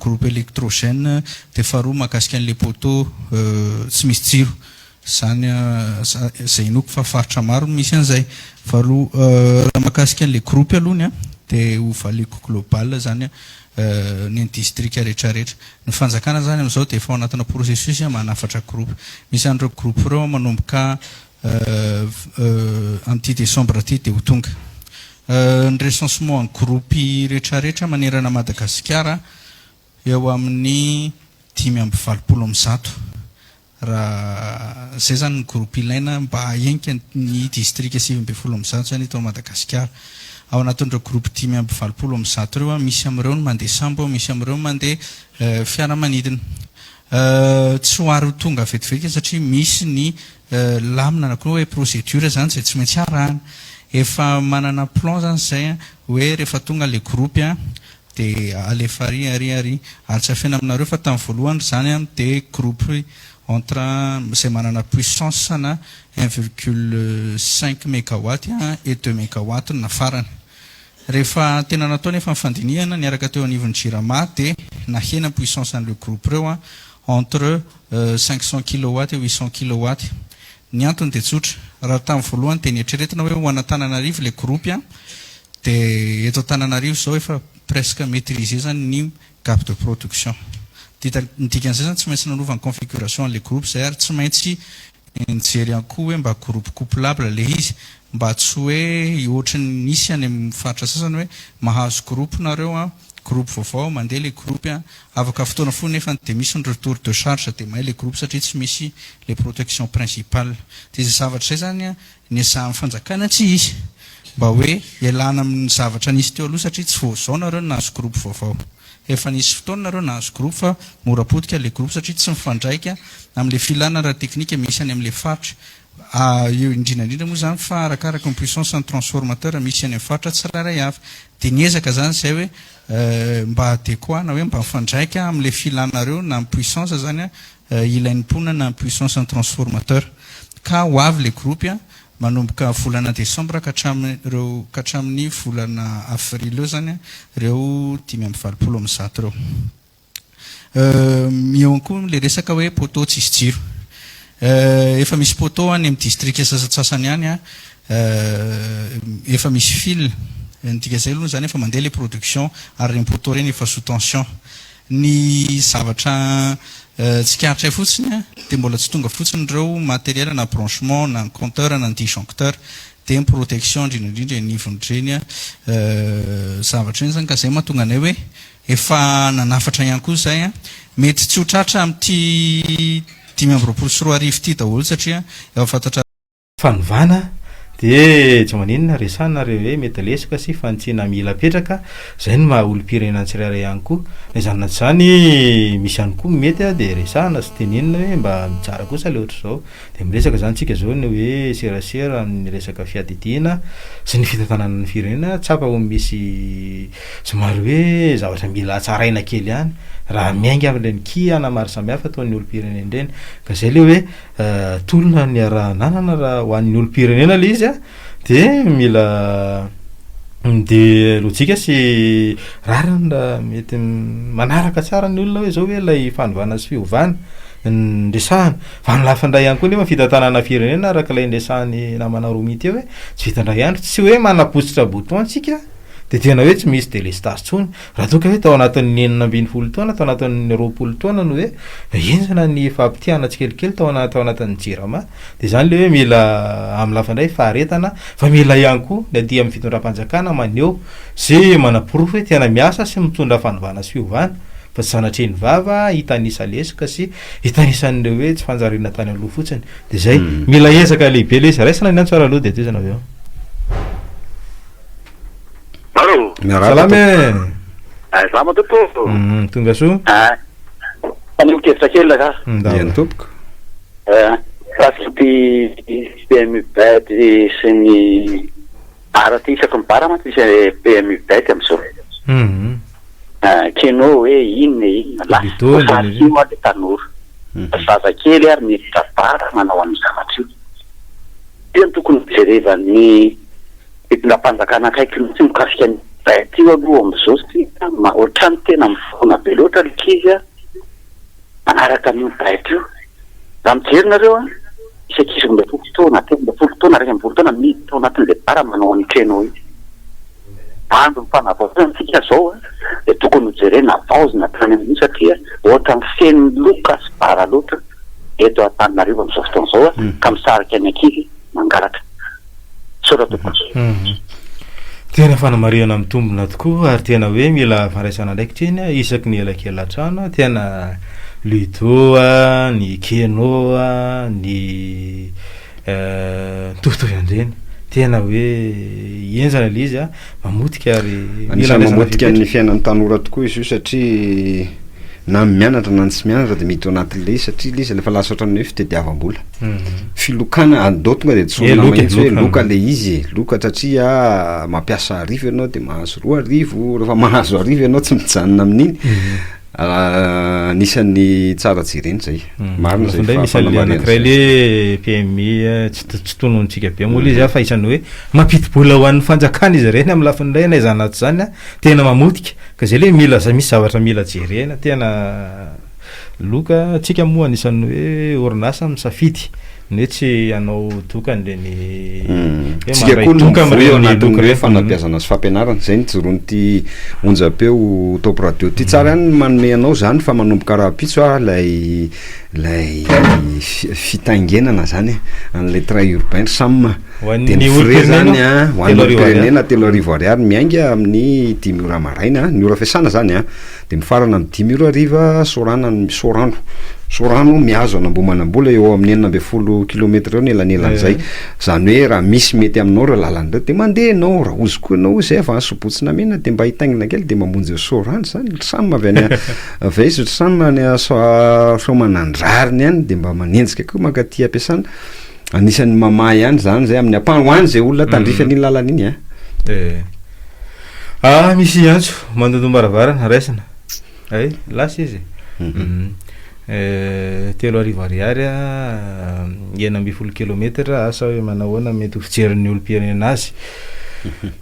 groupe électrogène dia faharoa mahakasika an'ilay poteau tsy misy jiro. Izany izay inoako fa faritra maro no misy an'izay. Faharoa raha mahakasika an'ilay groupe alohany dia ho valiako global izany ny an'ny distrika rehetrarehetra. Ny fanjakana izany amin'izao dia efa ao anatina processus manafatra groupe. Misy an'ireo groupe ireo manomboka amin'ity décembre ity dia ho tonga. Ny recensement ny groupe rehetrarehetra manerana Madagasikara eo amin'ny 185. Raha izay izany ny groupe ilaina mba hahenika ny distrika 119 izany eto Madagasikara. Ao anatin'ireo groupe 185 ireo, misy amin'ireo ny mandeha sambo, misy amin'ireo mandeha fiaramanidina. Tsy ho ary ho tonga vetivety satria misy ny lamina na koa hoe procédure izany izay tsy maintsy arahana. Efa manana plan izany izay hoe rehefa tonga ilay groupe dia alefa ary ary ary. Ary tsy afenina aminareo fa tamin'ny voalohany ry zany an dia groupe entre izay manana puissance na 1,5 megawatt et 2 megawatt no nafarana. Rehefa tena natao nefa ny fandinihana niaraka teo anivon'ny Jirama dia nahena ny puissance an'ireo groupe ireo an entre 500 kilowatt et 800 kilowatt. Ny antony dia tsotra, raha tamin'ny voalohany dia nieritreretina hoe ho an'Antananarivo ilay groupe an, dia eto Antananarivo izao efa presque maîtriser izany ny gap de production. Dita, ny dikan'izay izany tsy maintsy nanova ny configuration an'ilay groupe izay ary tsy maintsy nijery ihany koa hoe mba groupe couplable ilay izy, mba tsy hoe ohatry ny nisy any amin'ny faritra sasany hoe mahazo groupe nareo an, groupe vaovao, mandeha ilay groupe an, afaka fotoana fohy nefa dia misy ny retour de charge dia may ilay groupe satria tsy misy ilay protection principale. Dia izay zavatra izay izany an, niezahan'ny fanjakana tsy hisy. Mba hoe ialana amin'ny zavatra nisy teo aloha satria tsy vao izao nareo no nahazo groupe vaovao. Efa nisy fotoana nareo nahazo groupe fa mora potika ilay groupe satria tsy mifandraika amin'ilay filana ara-teknika misy any amin'ilay faritra. Eo indrindra indrindra moa izany fa arakaraka ny puissance ny transformateur misy any amin'ny faritra tsirairay avy. Dia niezaka izany izay hoe mba adéquat na hoe mba mifandraika amin'ilay filanareo na ny puissance izany ilain'ny mponina na ny puissance ny transformateur. Ka ho avy ilay groupe manomboka volana décembre ka hatramin'ireo ka hatramin'ny volana avril eo izany ireo 185 ireo. Eo koa ilay resaka hoe poteau tsisy jiro. Efa misy poteau any amin'ny distrika sasantsasany any an, efa misy fil, ny dikan'izay aloha izany efa mandeha ilay production ary ireny poteau ireny efa sous tension. Ny zavatra tsikaritray fotsiny an, dia mbola tsy tonga fotsiny ireo matériel na branchement na ny compteur na ny disjoncteur dia ny protection indrindra indrindra eny anivon'ireny zavatra ireny izany ka izay mahatonga anay hoe Efa nanafatra ihany koa izay an. Mety tsy ho tratra amin'ity 2025 ity daholo satria efa fantatra. Fanovana dia tsy maninona resahina re hoe mety lesoka sy fanitsiana mila apetraka, izay no maha olom-pirenena ny tsirairay ihany koa. Na izany na tsy izany misy ihany koa mety dia resahina sy tenenina hoe mba mitsara kosa le ohatr'izao. Dia miresaka izany tsika izao ny hoe serasera amin'ny resaka fiadidiana sy ny fitantanana ny firenena, tsapa ho misy somary hoe zavatra mila hatsaraina kely ihany raha miainga amin'ireny kihana maro samihafa ataon'ny olom-pirenena ireny. Ka izay ilay hoe tolona niaraha-nanana raha ho an'ny olom-pirenena ilay izy an, dia mila dia lojika sy rariny raha mety manaraka tsara ny olona hoe izao ve ilay fanovana sy fiovana no resahana. Fa ny lafiny iray ihany koa nefa fitantanana firenena araka ilay niresahan'ny namana Romy teo hoe tsy vita indray andro, tsy hoe manapotsitra bouton tsika dia tena hoe tsy misy délestage intsony. Raha toa ka hoe tao anatin'ny 16 taona, tao anatin'ny 20 taona no hoe henjana ny fampitihana tsikelikely tao tao anatin'ny jirama dia izany ilay hoe mila amin'ny lafiny iray faharetana fa mila ihany koa ny aty amin'ny fitondram-panjakana maneho sy manaporofo hoe tena miasa sy mitondra fanovana sy fiovana fa tsy sanatria ny vava hitanisa lesoka sy hitanisan'ireo hoe tsy fanjariana tany aloha fotsiny. Dia izay. Mila ezaka lehibe ilay izy. Raisina ny antso ary aloha dia tohizana avy eo. Allô. Miarahaba Salama e. Ah, salama tompoko. Mm, tonga soa. Ah, fanehoan-kevitra kely ragah. Ndao. Eny tompoko. Eh, mikasika ity PMU bet sy ny bar ity, isaky ny bar mantsy misy PMU bet amin'izao. Mhm. Keno hoe inona e inona, lasa Ludo indrindra voasary indrindra. io ary le tanora. Zazakely ary miditra bar manao an'io zavatra io. Io no tokony hojerevan'ny. fitondram-panjakana akaiky mihitsy mikasika ny bet io aloha amin'izao satria ohatrany tena mifoana be loatra ny ankizy a manaraka an'io bet io. Raha mijery nareo a, misy ankizy 12 taona, 13 taona, 11 taona miditra ao anatin'ilay bar manao an'io keno io. Andro ny fanavaozana tsika zao a, dia tokony ho jerena havaozina hatrany amin'io satria ohatran'ny feno loka sy bara loatra eto Antananarivo amin'izao fotoana izao a, ka misarika ny ankizy mangalatra. Misaotra tompoko. Tena fanamarihana mitombina tokoa ary tena hoe mila fandraisana andraikitra iny isaky ny elakelan-trano, tena ludo a, ny keno a, ny mitovitovy an'ireny. Tena hoe henjana ilay izy a, mamotika ary mila Anisan'ny andraisana mamotika ny fepetra. fiainan'ny tanora tokoa izy io satria na ny mianatra na ny tsy mianatra dia miditra ao anatin'ilay izy satria ilay izy efa lasa ohatran'ny hoe fitadiavam-bola. Filokana, andao tonga dia Eh, tsorina loka e, mahitsy hoe loka. loka ilay izy e, loka satria mampiasa arivo ianao dia mahazo 2000, rehefa mahazo arivo ianao tsy mijanona amin'iny. Anisan'ny tsara jerena izay. Marina izay Indray misy an'ilay fanamarihana anankiray izay. le PMI tsy to- tsy tononontsika be moa ilay izy a, fa isan'ny hoe mampidi-bola ho an'ny fanjakana izy ireny amin'ny lafiny iray na izany na tsy izany a, tena mamotika. Ka izay le mila za- misy zavatra mila jerena, tena loka. Tsika moa anisan'ny hoe orinasa misafidy ny hoe tsy hanao doka an'ireny hoe Tsika mandray koa no doka mivoy ao amin'ireny anatin'ny loka hoe ireny. fanabeazana sy fampianarana, izay no ijoroan'ity onjam-peo Top Radio ity. Tsara ihany ny manome anao izany fa manomboka rahampitso ah ilay ilay fitaingenana izany e, an'ilay train urbain ry Sam. Ho an'ny Dia ny frais olom-pirenena, izany a, ho an'ny 3000 ariary. olom-pirenena 3000 ariary miainga amin'ny 5 ora maraina, ny ora fiasana izany a. Dia mifarana amin'ny 5 ora hariva Sorana Sorano Sorano mihazo an'Ambohimanambola eo amin'ny 16 kilomètre eo ny elanelan'izay. Izany hoe raha misy mety aminao ireo lalana ireo dia mandeha ianao, raha hozy koa ianao izay avy any Sobotsy-Namena dia mba hitaingina kely dia mamonjy an'i Sorano izany, ry Sam avy any avy aiza ry Sam any Soamanandrariny any dia mba manenjika koa mankaty am-piasana. Anisan'ny mamaha ihany izany izay amin'ny ampahany ho an'izay olona tandrify an'iny lalana iny an. Eh. Ah, misy antso mandondom-baravarana, raisina. Ay, lasa izy. Eh, 3000 ariary a, 16 kilometatra, asa hoe manahoana mety ho fijerin'ny olom-pirenena azy.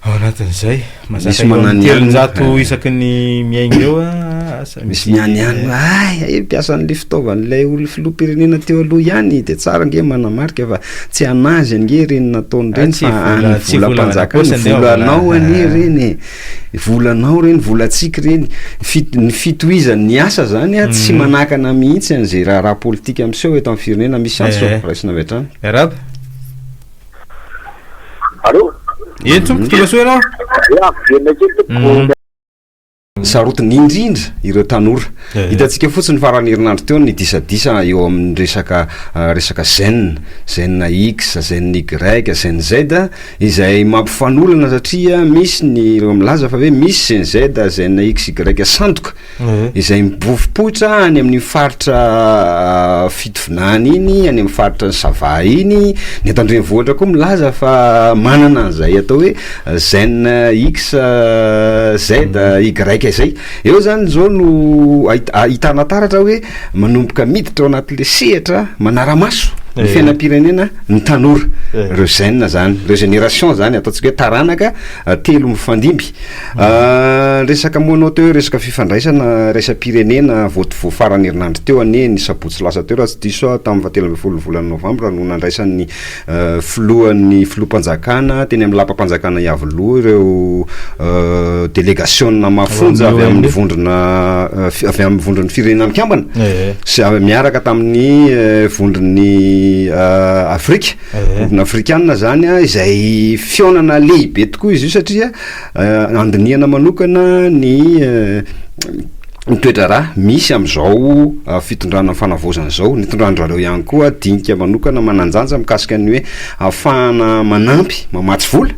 Ao anatin'izay, mazaka Misy eo amin'ny mananiany. 300 isaky ny miainga eo a, asa Misy mianiany hoe ay, ay mpiasa an'ilay fitaovan'ilay olona filoham-pirenena teo aloha ihany, dia tsara ange manamarika fa tsy an'azy ange ireny nataony Ah, ireny tsy fa vola, an'ny tsy vola volam-panjakana, an'akosa andeha volanao vola. anie ireny e, volanao ireny, volantsika ireny, Fit- ny fitohizan'ny asa zany a tsy manakana mihitsy an'izay raharaha politika miseho eto amin'ny firenena, misy antso Eh. raisina avy hatrany. Miarahaba. Allô? Eny tompoko, tonga soa ianao. Ya, velona kely tompoko. Sarotiny indrindra ireo tanora. Eh. Hitantsika fotsiny faran'ny herinandro teo ny disadisa eo amin'ny resaka resaka zen, zen X, zen Y, zen Z izay mampifanolana satria misy ny ireo milaza fa hoe misy zen Z, zen X, Y sandoka. Izay mipoipoitra any amin'iny faritra Fitovinany iny, any amin'ny faritra ny Sava iny, ny eto an-drenivohitra koa milaza fa manana an'izay atao hoe zen X, Z, Y izay. Eo izany izao no ahitana taratra hoe manomboka miditra ao anatin'ilay sehatra manara-maso ny fiainam-pirenena ny tanora, ireo zen izany, ireo génération izany, ataontsika hoe taranaka telo mifandimby. Resaka moa anao teo hoe resaka fifandraisana iraisam-pirenena vao vao faran'ny herinandro teo anie ny sabotsy lasa teo raha tsy diso aho tamin'ny fahatelo ambin'ny folon'ny volana novambra no nandraisan'ny filohan'ny filoham-panjakana teny amin'ny lapam-panjakana Iavoloha ireo delegasiona mafonja avy amin'ny vondrona avy amin'ny vondron'ny firenena mikambana sy miaraka tamin'ny vondron'ny Afrika vondrona afrikanina zany a izay fihaonana lehibe tokoa izy io satria Andinihana manokana ny ny toe-draharaha misy amin'izao fitondrana fanavaozana izao. Nitondran-dry zareo ihany koa dinika manokana manan-danja mikasika ny hoe ahafahana manampy, mamatsy vola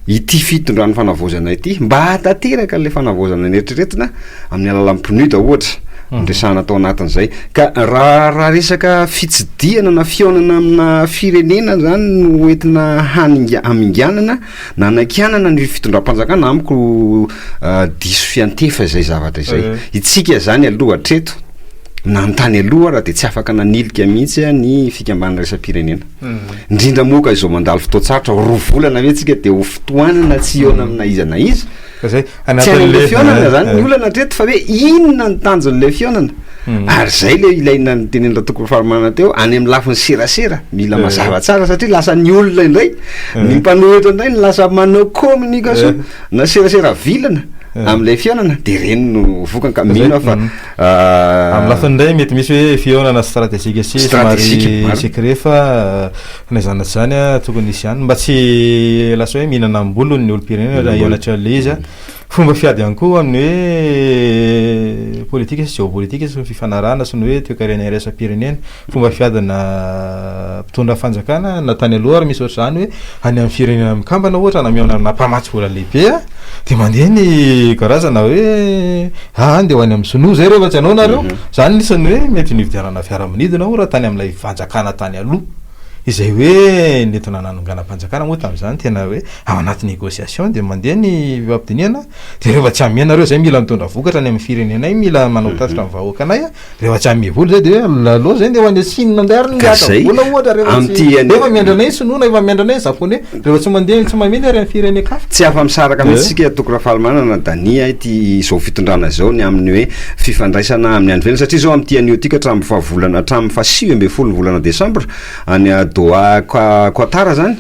ity fitondrana fanavaozana ity mba hahatanteraka an'ilay fanavaozana neritreretina amin'ny alalan'ny PNUD ohatra noresahana tao anatin'izay. Ka raha raha resaka fitsidihana na fihaonana amina firenena zany no entina haninga- haminganana Nanakianana ny fitondram-panjakana amiko diso fiantefa izay zavatra izay. Itsika izany aloha hatreto Nanontany aloha aho raha dia tsy afaka nanilika mihitsy ny fikambanana iraisam-pirenena. Indrindra moa ka izao mandalo fotoan-tsarotra, roa volana ve tsika dia ho fotoanana tsy hihaona amina iza na iza? Zay, Tsy any amin'ilay fihaonana zany ny olana hatreto fa hoe inona ny tanjon'ilay fihaonana? Ary zay le ilaina notenenin'i Ratokovofarimanana teo, any amin'ny lafiny serasera, mila mazava tsara satria lasa ny olona indray, ny mpanohitra indray no lasa manao communication na serasera vilana amin'ilay fihaonana de ireny no vokany ka mino aho fa Amin'ny lafiny indray mety misy hoe fihaonana stratejika sy somary secret fa na izany na tsy izany tokony hisy ihany mba tsy lasa hoe mihinana am-bolony ny olom-pirenena raha eo anatrehan'ilay izy. Fomba fiady ihany koa amin'ny hoe politika sy jeopolitika sy ny fifanarahana sy ny hoe toekarena iraisam-pirenena. Fomba fiadina mpitondra fanjakana na tany aloha ary misy ohatr'izany hoe any amin'ny firenena mikambana ohatra na mihaona amina mpamatsy vola lehibe a, dia mandeha ny karazana hoe aa ndeha ho any amin'ny sinoa zay rehefa tsy hanao nareo. Zany anisan'ny hoe mety nividianana fiaramanidina ohatra tany amin'ilay fanjakana tany aloha izay hoe nentina nanonganam-panjakana moa tamin'izany tena hoe ao anaty négociation dia mandeha ny fifampidinihana dia rehefa tsy hamea nareo zay mila mitondra vokatra any amin'ny firenenay mila manao tatitra amin'ny vahoakanay a. Rehefa tsy hanome vola zay de hoe aleo zay ndeha ho any Chine ndray ary Ka miaka zay, vola ohatra rehefa amin'ity tsy anie- efa miandry anay sinoa na efa miandry anay japonais rehefa tsy mandeha tsy mamely ary amin'ny firenen-kafa. Tsy afa-misaraka mihitsy Eh. isika Toky Rafalimanana Dania a ity izao fitondrana izao ny amin'ny hoe fifandraisana amin'ny any ivelany satria izao amin'ity anio ity ka hatramin'ny faha volana hatramin'ny faha 19 ny volana desambra any Doha Qua- Qatar zany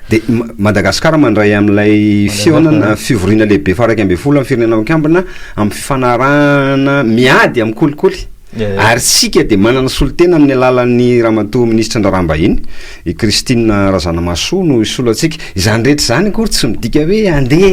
dia Ma- Madagasikara mandray amin'ilay fihaonana fivoriana lehibe faha 11 amin'ny firenena mikambana amin'ny fifanarahana miady amin'ny kolikoly ary isika dia manana solontena amin'ny alalan'ny ramatoa minisitra ny raharaham-bahiny i Christine Razanamahasoa no hisolo antsika. Izany rehetra izany akory tsy midika hoe handeha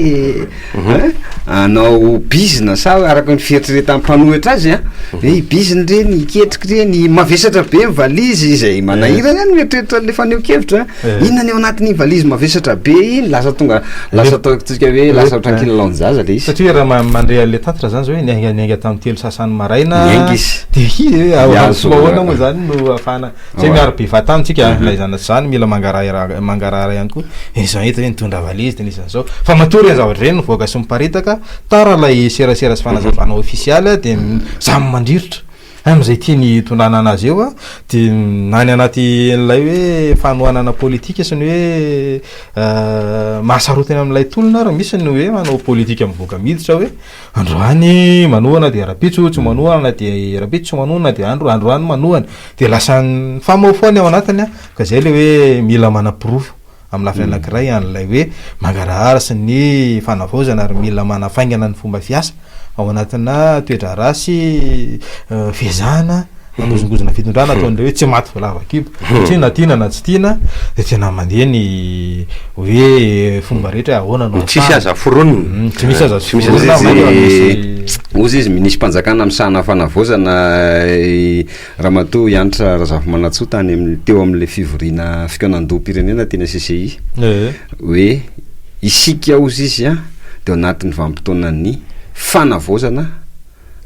hein, hanao bizina sa araka ny fieritreretan'ny mpanohitra azy an, hoe hibizina ireny, hiketrika ireny, mavesatra be ny valizy izay manahirana ihany mieritreritra an'ilay fanehoan-kevitra. Inona ny ao anatin'iny valizy mavesatra be iny? Lasa tonga, lasa ataontsika hoe lasa ohatran'ny kilalaon-jaza ilay izy. Satria raha mandre an'ilay tatitra zany zao hoe niainga niainga tamin'ny telo sasany maraina. Niainga izy. Dia hi hoe ao Hihazo ahoana moa zany no ahafahana, tsy hoe miaro be fahatany tsika na izany na tsy izany, mila mangarahara mangarahara ihany koa. Izao hita hoe nitondra valizy dia nisy an'izao. Fa matoa ireny zavatra ireny mivoaka sy miparitaka, tara ilay serasera sy fanazavana ofisialy dia samy mandrirotra. Amin'izay tiany hitondrana anazy eo dia na ny anaty an'ilay hoe fanohanana politika sy ny hoe mahasarotiny amin'ilay tolona ary misy ny hoe manao politika mivoaka miditra hoe androany manohana dia rahampitso tsy manohana dia rahampitso tsy manohana dia andro androany manohana dia lasa mifamahofaho ny ao anatiny ka izay ilay hoe mila manaporofo amin'ny lafiny anankiray an'ilay hoe mangarahara sy ny fanavaozana ary mila manafaingana ny fomba fiasa ao anatina toe-draharaha sy fiezahana manozongozona fitondrana ataon'ireo hoe tsy maty voalavo an-kibo satria na tiana na tsy tiana dia tena mandeha ny hoe fomba rehetra hoe ahoana no Tsisy aza foronina. Mm, tsy misy aza Tsy misy aza foronina, mainka Ozy raha izy, misy ozy izy minisi-panjakana misahana fanavaozana Ramatoa Hanitra Razafimanantsoa tany amin'ny teo amin'ilay fivoriana fikaonandoham-pirenena teny CCI hoe isika hozy izy a dia ao anatin'ny vanim-potoanan'ny fanavaozana,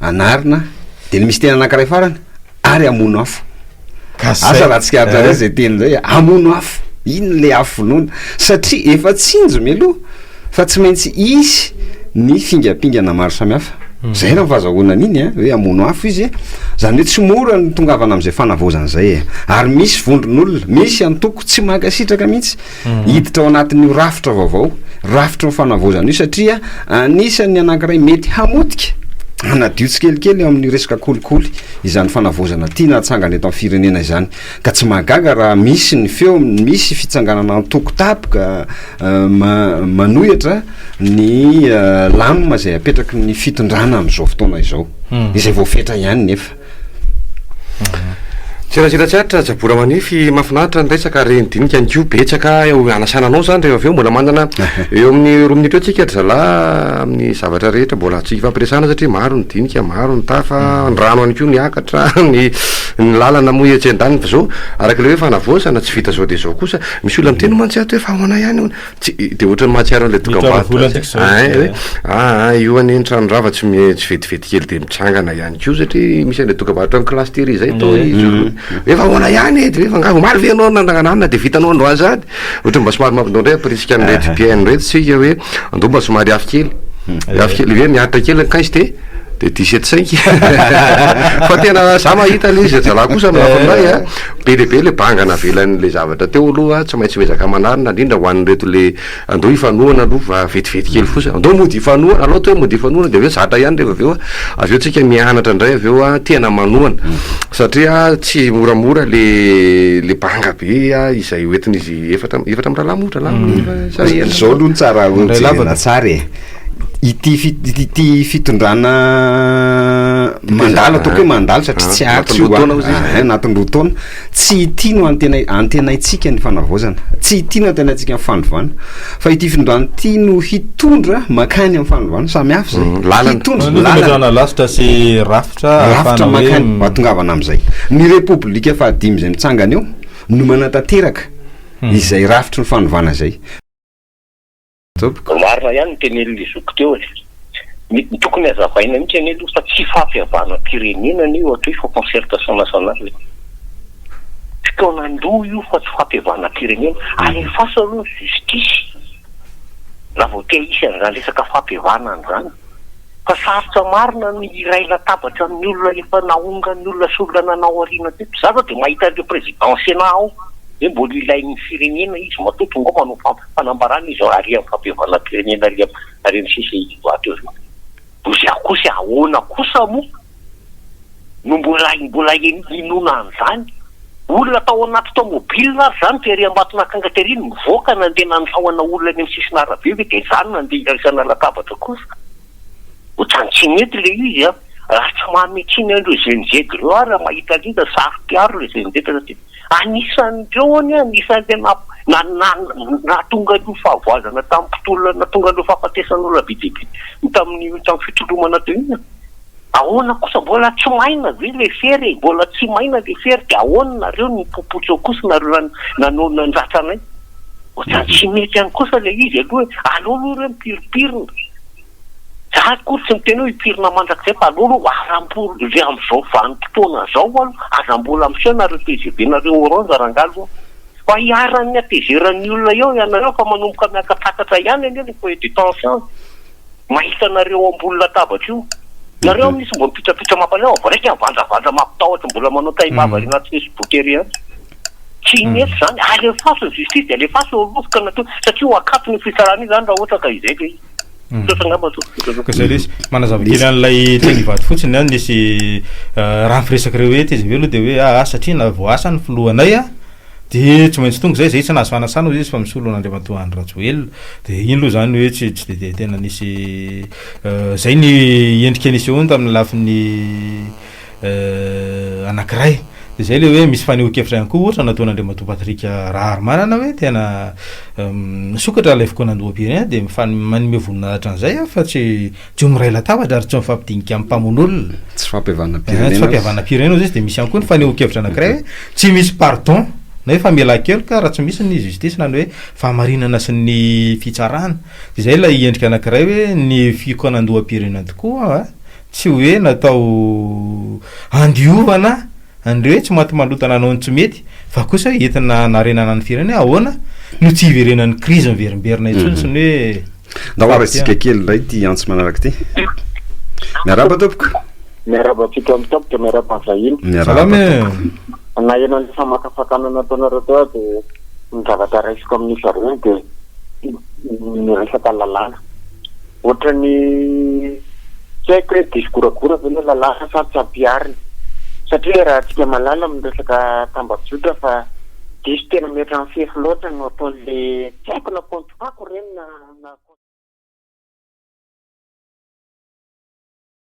anarina, dia ny misy teny anankiray farany ary hamono afo. Asa raha tsikaritrareo izay teny izay, hamono afo, inona ilay afo vonoina? Satria efa tsinjo mialoha Fa tsy maintsy hisy ny fingampingana maro samihafa. Zay raha ny fahazahoana an'iny a, hoe hamono afo izy, zany hoe tsy mora ny tongavana amin'izay fanavaozana izay e. Ary misy vondron'olona, misy antoko tsy mankasitraka mihitsy hiditra ao anatin'io rafitra vaovao, rafitry ny fanavaozana io satria anisan'ny anankiray mety hamotika, hanadio tsikelikely eo amin'ny resaka kolikoly izany fanavaozana tiana hatsangana eto amin'ny firenena izany. Ka tsy mahagaga raha misy ny feo, misy fitsanganana antoko tapoka manohitra ny lamina izay apetraky ny fitondrana amin'izao fotoana izao, izay voafetra ihany nefa. Serasera tsy aritra Jabora Manify, mahafinaritra ny resaka ary ny dinika ihany koa betsaka hanasana anao izany rehefa avy eo, mbola manana eo amin'ny roa minitra eo tsika ry zalahy amin'ny zavatra rehetra mbola tsy hifampiresahana satria maro ny dinika, maro ny tafa, ny rano ihany koa niakatra, ny ny lalana moa etsy andaniny fa zao araka ilay hoe fanavaozana tsy vita zao dia zao kosa, misy olona miteny mantsy ato hoe fa ahoana ihany hono, tsy dia ohatran'ny mahatsiaro an'ilay dokam-barotra ain hoe aa io anie ny trano rava tsy mi- tsy vetivety kely dia mitsangana ihany koa satria misy an'ilay dokam-barotra amin'ny classe tery izay toa izy hoe fa ahoana ihany e, dia hoe fa angaha omaly ve ianao nananganana dia vitanao androany sahady, ohatran'ny mba somary mampandao indray hampirisika an'ireto mpihaino ireto tsika hoe andao mba somary afo kely, afo kely hoe miaritra kely ny quinze dia. De 17 cinq fa tena za mahita le izy zalahy kosa amin'ny lafiny iray a, be dia be le banga navelan'le zavatra teo aloha, tsy maintsy miezaka manarina, indrindra ho an'ireto le andao hifanohana aloha fa vetivety kely fotsiny, andao mody hifanohana, alao atao hoe mody hifanohana de avy eo zatra ihany rehefa avy eo a, avy eo tsika mianatra indray avy eo a, tena manohana satria tsy moramora le le banga be a izay hoentin'izy efatra efatra mirahalahy moa dralahy sa enina? Zao aloha no tsara ho Indray jerena lavaka. tsara e. Ity fi- ity fitondrana mandalo, ataoko hoe mandalo satria tsy Anatin'ny aritra io roa a. taona hozy izy. Ah, anatin'ny 2 taona. Tsy ity no antenaintsika ny fanavaozana. Tsy ity no antenaintsika ny fanovana. Fa ity fitondrana ity no hitondra mankany amin'ny fanovana. Samy hafa izay. Lalana. Hitondra Aloha lalana. fametrahana lasitra sy rafitra Rafitra ahafahana hoe mankany hahatongavana amin'izay. Ny Repoblika fahadimy izay mitsangana eo no manatanteraka izay rafitry ny fanovana izay. Tompoko. Marina ihany ny tenenin'ilay zoky teo e. Ny tokony hazavaina mihitsy anie aloha fa tsy fampihavanam-pirenena anie io atao hoe fa concertation nationale e. Fikaonandoha io fa tsy fampihavanam-pirenena. Alefaso aloha ny justice raha vao te hisy an'izany resaka fampihavanana izany. Fa sarotra marina ny hiray latabatra amin'ny olona efa naongan'ny olona sy olona nanao aoriana teto. Za zao dia mahita an'ireo président sénat ao hoe mbola ilain'ny firenena izy matoa tonga ao manao fanambarana izy ary amin'ny fampihavanam-pirenena ary ary amin'ny CCI Ivato eo zao. Bozia kosa ahoana kosa moa no mbola mbola inoana an'izany? Olona tao anaty tomobile ary zany tery Ambatonakanga tery iny mivoaka nandeha nandrahona olona eny amin'ny sisin'arabe ve dia zany nandeha iraisana latabatra kosa? Ohatrany tsy mety le izy a! Raha tsy manome tsiny an'ireo Gen Z ireo aho raha mahita an'iny saro-piaro le Gen Z satria anisan'ireo anie anisan'le na na nahatonga an'io fahavoazana tamin'ny mpitolona nahatonga an'ireo fahafatesan'olona be dia be tamin'ny tamin'ny fitolomana teo iny. Ahoana kosa mbola tsy maina ve le fery e? Mbola tsy maina le fery de ahoana nareo no mipopotra eo kosa nareo nanao nandratra anay? Ohatrany tsy mety ihany kosa le izy aloha e! Aleo aloha ireo mipirimpirina. Za akory tsy miteny hoe hipirina mandrakizay fa aleo aloha aram-po le amzao vanim-potoana zao aloha aza mbola miseho nareo tgv nareo orange rangaha aloha fa hiharan'ny hatezeran'ny olona eo ianareo fa manomboka miakatsakatra ihany anie le foyer de tension. Mahita anareo ambony latabatra io. Nareo amin'io tsy mba mipitrapitra mampalahelo fa vao raika mivandravandra mampitahotra mbola manao taim-bava ery anaty facebook ery ihany. Tsy mety izany. Alefaso ny justice dia alefaso eo aloha ka natao satria ho akatony io fitsarana io izany raha ohatra ka izay ilay izy. Misaotra angamba tompoko. Ka zay lesy. Manazava kely an'ilay teny Ivato fotsiny an, nisy raha ny firesak'ireo hoe tgv aloha dia hoe aa satria na voaasa ny filohanay an, Dia tsy maintsy tonga izay, izay tsy nahazo fanasana hozy izy fa misolo an'Andriamatoa Andry Rajoelina. Dia iny aloha izany hoe tsy tsy dia tena nisy izay ny endrika nisehoany tamin'ny lafiny anankiray. Dia izay ilay hoe misy fanehoan-kevitra ihany koa ohatra nataon'Andriamatoa Patrick Raharimanana hoe tena misokatra ilay fikaonandoham-pirenena dia mifan- manome voninahitra an'izay aho fa tsy Tsy ho miray latabatra ary tsy mifampidinika amin'ny mpamono olona. Tsy fampihavanam-pirenena. Tsy fampihavanam-pirenena hozy izy dia misy ihany koa ny fanehoan-kevitra anankiray hoe tsy misy pardon na hoe famelan-keloka raha tsy misy ny justice na ny hoe fahamarinana sy ny fitsarana. Dia izay ilay endrika anankiray hoe ny fikaonandoham-pirenena tokoa tsy hoe natao handiovana an'ireo hoe tsy maty manota nanao ny tsy mety fa kosa hoe entina hanarenana ny firenena hoe ahoana no tsy hiverenan'ny krizy miverimberina intsony sy ny hoe Ndao arahintsika kely indray ity antso manaraka ity. Miarahaba tompoko. Miarahaba antsika mitapy dia miarahaba ny vahiny. Miarahaba tompoko. Naheno an'ilay famakafakana nataonareo teo aho dia ny zavatra raisiko amin'io zareo io dia ny resaka lalàna. Ohatran'ny tsy haiko hoe diso goragora ve ilay lalàna sa tsy ampiharina. Satria raha antsika mahalala amin'ny resaka tambajotra fa diso tena mihoatra ny fefy loatra no ataon'ilay tsy haiko na compte fako ireny na na.